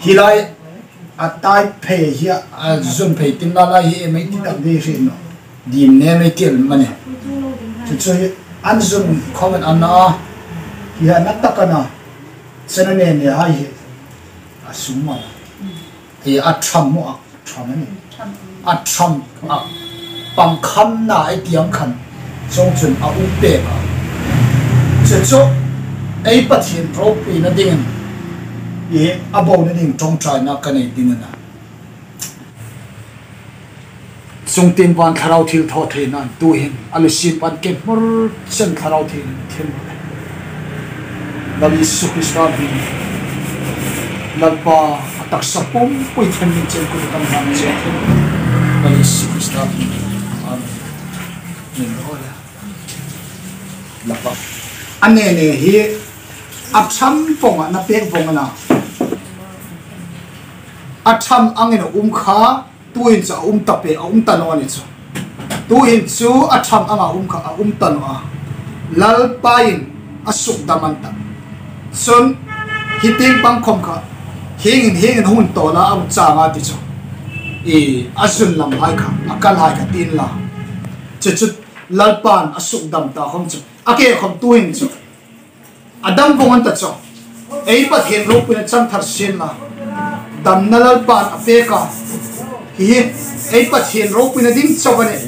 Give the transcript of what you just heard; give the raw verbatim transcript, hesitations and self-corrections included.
Hi lai a tai phei hi a, a zun phei tin la lai hi em ei ti tak ding hrim naw. Dim nem ei ti el mani. Chu chu hi an zun khawm an na a. Hi a na tak a na. Chena ne ne hai hi. A sum ma. Hi a tham mo a. Tham a ni. A tham a. Pang kham na ei ti ang khan. Chuong chun a um pek a. Chu chu ei Pathien ropuina dingin. Hi a bo na ding ṭawngṭaina ka nei ding a na. Chungtieng van Thlarau Thilthawtheina tuhin a lu siem pan ke hmur chen Thlarau Thil, Thil Lal Isu Krista hming. Lalpa a taksa pumpui themmin chen kut kan hmang che. Lal Isu Krista hming. Amen. Min ro la. Lalpa. A ne ne hi a tham vong a na pek vong a na. A tham angin a um kha. Tuhin chu a um ta pei, a um ta naw a ni chu. Tuhin chu a tham anga um kha, a um ta naw a. Lalpain a suk dam an ta. Chun hi tieng pang khawm kha, hieng hin, hieng hin hung tawl a, a um chang a ti chu. I, a zun lam hai kha, a kal hai kha tiin la. Chu chu Lalpan a suk dam ta khawm chu. A ke khawm tuhin chu. A dam vong an ta chu. Ei Pathien ropuina chang thar sien la. Damna Lalpan a pek a. Hi hi, ei Pathien ropuina ding chauh a nih.